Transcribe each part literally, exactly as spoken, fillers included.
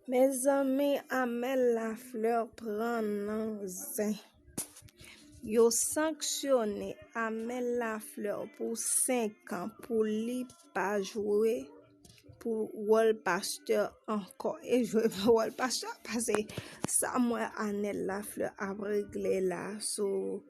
Mezanmi, Amel Lafleur pran nan zen. Yo sanksyone Amel Lafleur pou senk an pou li pa jwe pou wòl pastè ankò. E jwe pou wòl pastè, paske sa m wè Anel Lafleur ap regle la sou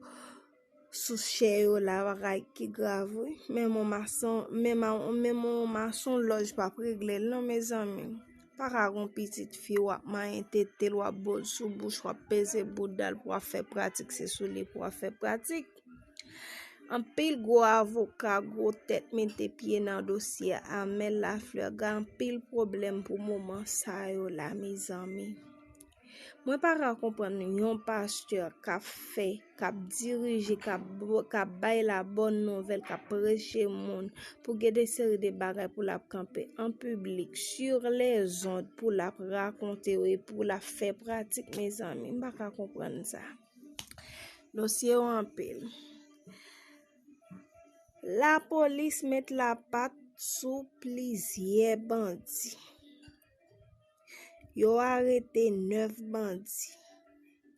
sou chè yo la, bagay ki grav, wi. Menm yon mason, menm a, menm yon mason lòj p ap regle l non, mezanmi. Pa ka gon pitit fi w ap manyen tete l, w ap bo l sou bouch, w ap peze bouda l pou w ap fè pratik, se sou li pou w ap fè pratik. Anpil gwo avoka, gwo tèt mete pye nan dosye Amel Lafleur gen anpil pwoblèm pou moman sa yo la, mezanmi. Mwen pa ka konprann yon pastè k ap fè, k ap dirije, k ap, k ap bay la bòn nouvèl, k ap preche moun pou gen de seri de bagay pou l ap kanpe an piblik, sur les ondes, pou l ap rakonte yo e pou l ap fè pratik, mezanmi. M pa ka konprann sa. Dosye yo anpil. Lapolis met lapat sou plizyè bandi. Yo arete nèf bandi.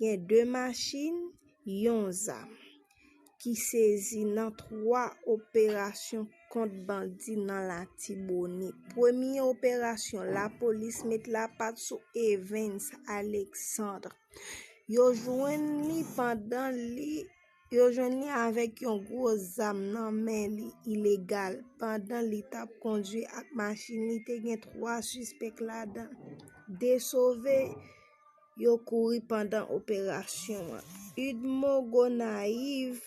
Gen de machin, yon zam ki sezi nan twa operasyon kont bandi nan Latibonit. Premye operasyon, lapolis met lapat sou Evens Alexandre. Yo jwenn li pandan li, yo jwenn li avèk yon gwo zam nan men li ilegal pandan li t ap kondwi ak machin li. Te gen twa sispèk ladan. De sove, yo kouri pandan operasyon an. Udmo Gonayiv,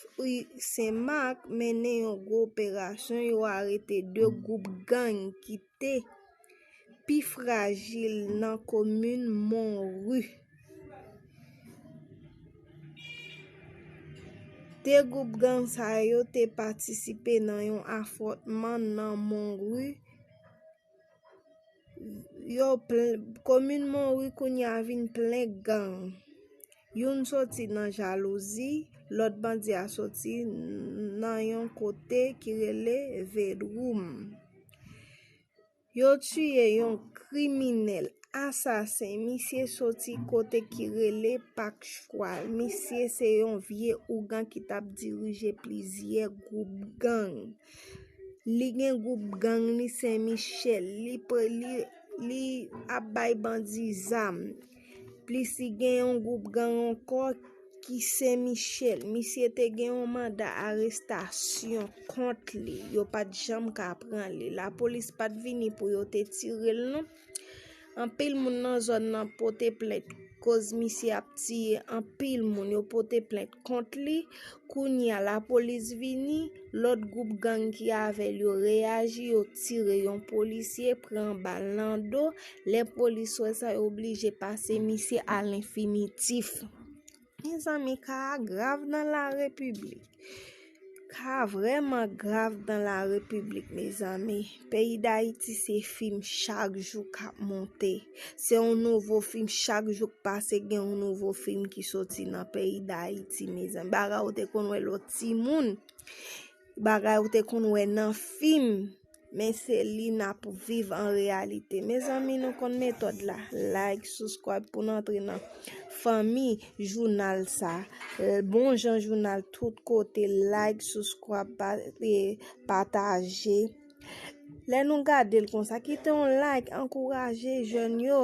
Senmak mennen yon gwo operasyon, yo arete de gwoup gang ki te pi frajil nan komin Monri. De gwoup gang sa yo te patisipe nan yon afwontman nan Monri. Yo pl-, komin Monri kounye a vin plen gang. Youn soti nan jalouzi, lòt bandi a soti nan yon kote ki rele Vedroum. Yo tiye yon kriminèl, asasen. Misye soti kote ki rele Pak Chwal. Misye se yon vye ougan ki t ap dirije plizyè gwoup gang. Li gen gwoup gang li Sen Michèl. Li, li, li ap bay bandi zam. Plis li gen yon gwoup gang ankò ki Sen Michèl. Misye te gen yon manda arestasyon kont li. Yo pa t janm ka pran li. Lapolis pa t vini pou yo te tire l non. Anpil moun nan zòn nan pote plent koz misye ap tiye anpil moun. Yo pote plent kont li. Kounye a, lapolis vini, lòt gwoup gang ki avè l yo reyaji, yo tire yon polisye, pran bal nan do. Lè polis wè sa, yo oblije pase misye alenfinitif. Mezanmi, ka a grav nan la repiblik. Ka a vrèman grav nan la repiblik, mezanmi. Peyi Dayiti se fim chak jou k ap monte. Se yon nouvo fim, chak jou k pase gen yon nouvo fim ki soti nan peyi Dayiti, mezanmi. Bagay ou te konn wè lè w timoun, bagay ou te konn wè nan fim, men se li n ap viv an reyalite. Mezanmi, nou konn metòd la. Like, subscribe pou n antre nan fanmi jounal sa. Bon jan jounal tout kote. Like, subscribe, pa-, e, pataje. Lè nou gade l konsa, kite yon like, ankouraje jèn yo,